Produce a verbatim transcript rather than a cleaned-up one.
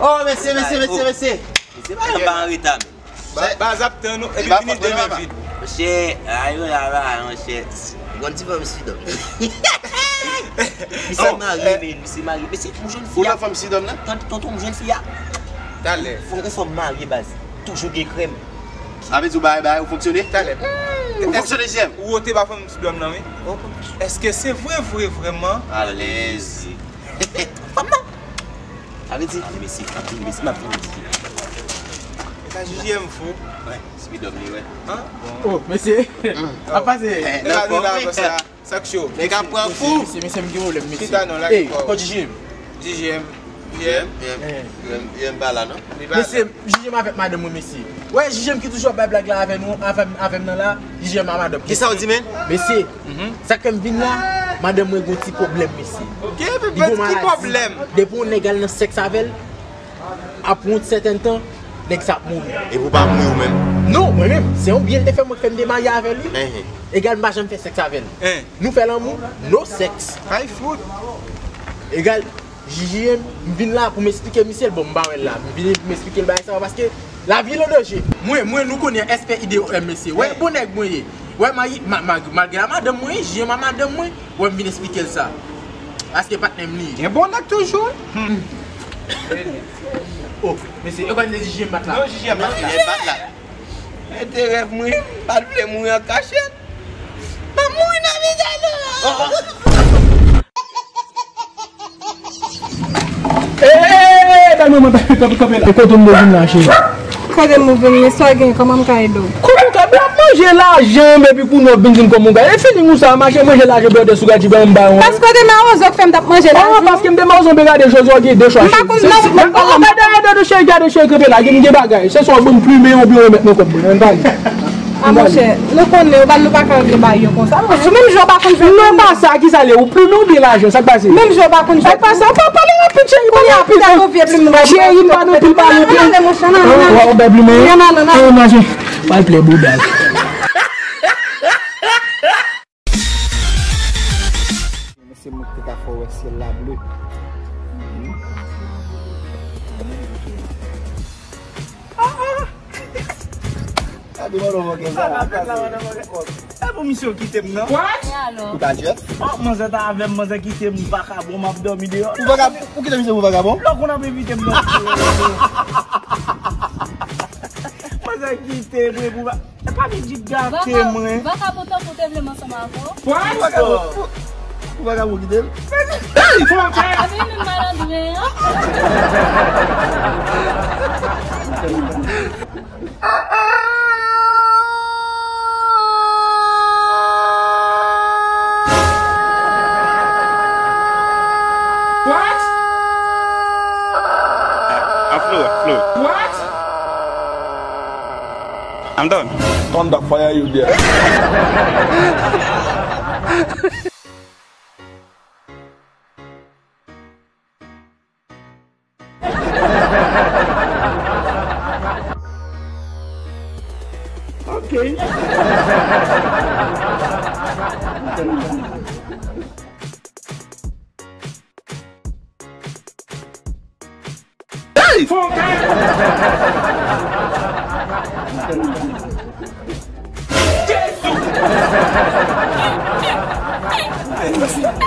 Oh, mesye, mesye, mesye, mesye. Mesye, pa yon ba an reta, men. Ba- Baz ap tann nou, epi vini demen vid. Monchè, ayo la, la, monchè. Gon ti fanm sidòm. Misye marye, men, misye marye. Mesye, yon jèn fi. Ou nan fanm sidòm nan? Tonton, yon jèn fi a. Talè. Fò yon fanm marye, baz. Toujou gen krèm. Sa vle di ou bay, bay, ou fonksyone? Talè. Ou fonksyone, J M? Ou wote ba fanm sidòm nan, wi. Èske se vre, vre, vrèman? Alèz. Fanm nan. Sa vle di, anpil mesye, anpil mesye, m ap vin di. E sa J J M fou. Wè, speed up li, wè. An? Oh, mesye. Ap pase. E la nou la konsa. Sa k cho. Nèg ap pran kou. Mesye, mesye, m gen pwoblèm, mesye. Chita non, la. Ey, kot J J M? J J M. J J M? J J M pa la, non? Mesye, J J M avèk madanm mwen, mesye. Wè, J J M ki toujou ap bay blag la avè nou, avè m, avè m nan la, J J M a madanm. Kisa w di, men? Mesye, sa k fè m vin la, madanm mwen gon ti pwoblèm, mesye. Li gon maladi. Depi yon nèg al nan sèks avè l, apre yon sèten tan, nèg sa ap mouri. Epi w pa mouri ou menm? Non, mwen menm, se yon byen l te fè mwen k fè m te marye avè li. Egal, m pa janm fè sèks avè l. Nou fè lanmou, no sèks. Kay fout. Egal, J J M, m vin la pou m esplike misye l, bon, m pa wè l la. M vin pou m esplike l bagay sa yo, paske lavi l an danje. Mwen, mwen, nou konnen S P I D O M, mesye. Wè, bon nèg mwen ye. Wè, ma-, ma-, ma-, malgre a madanm mwen, J J M a madanm mwen, wè, m vin esplike l sa. Paske patnè m li ye. Gen bon nèg toujou. Oh, mesye, yo konn J J M bat la. Non, J J M bat la. J J M bat la. Mete rèv mwen, m pa t vle mouri an kachèt. M ap mouri nan vizaj nou. Oh, oh. Hey, hey, hey, hey, kanpe, kanpe, kanpe, kanpe la. E kote m te vin la, cheri? Kote m vin, men sa gen, kòman m ka ede w? Kòman w ka, m ap manje lajan, epi kounye a w vin di m kòman w ka. E feeling ou sa, mache manje lajan, bwè de sou gati, ban m ba yon. Paske w te mawozo k fè m t ap manje lajan. Ah, paske m te mawozo, m te gade Jozwa gen de chwa. M pa konn non, m pa konn non. Gade, gade, gade, cheri, gade, cheri, kanpe la, gen, gen bagay. Se swa w ban m plimen oubyen w remèt mwen kòb mwen, ann pale. A monchè, nou konnen, ou pa, nou pa ka regle bagay yo konsa. Monchè, menm jan w pa konn jwe. Non, pa sa, ki sa l ye? Ou plimen oubyen lajan, sa k pase? Menm jan w pa konn jwe. Sa k pase? Pa pale rapid, cheri, pale rapid. Cheri, pa nan pil, pale rapid. Nan, nan, nan, monchè, nan, nan. Ou bay plimen? Nan, nan, nan, nan. Nan, nan, nan. Pral plè bouda. Se mwen ki te ka fè w wè syèl la ble. Gade mwen non, mwen gen sa. E pou misye w kite m nan. What? E alò? Ou ta jèt? Oh, manzè ta avè m, manzè kite m vakabon, m ap dòmi deyò. Ou vakabon? Ou kite misye pou vakabon? Lè w konn ap envite m nan. Manzè kite m, epi ou va- E pa vin di gate mwen. Vakabon tankou te vle m ansanm avè w. What? Ou vakabon, ou, ou vakabon kite l. Epi menm malandren an. What? I'm fluid, fluid. What? I'm done. Thunder fire you there. Ok. Hey! Jezi!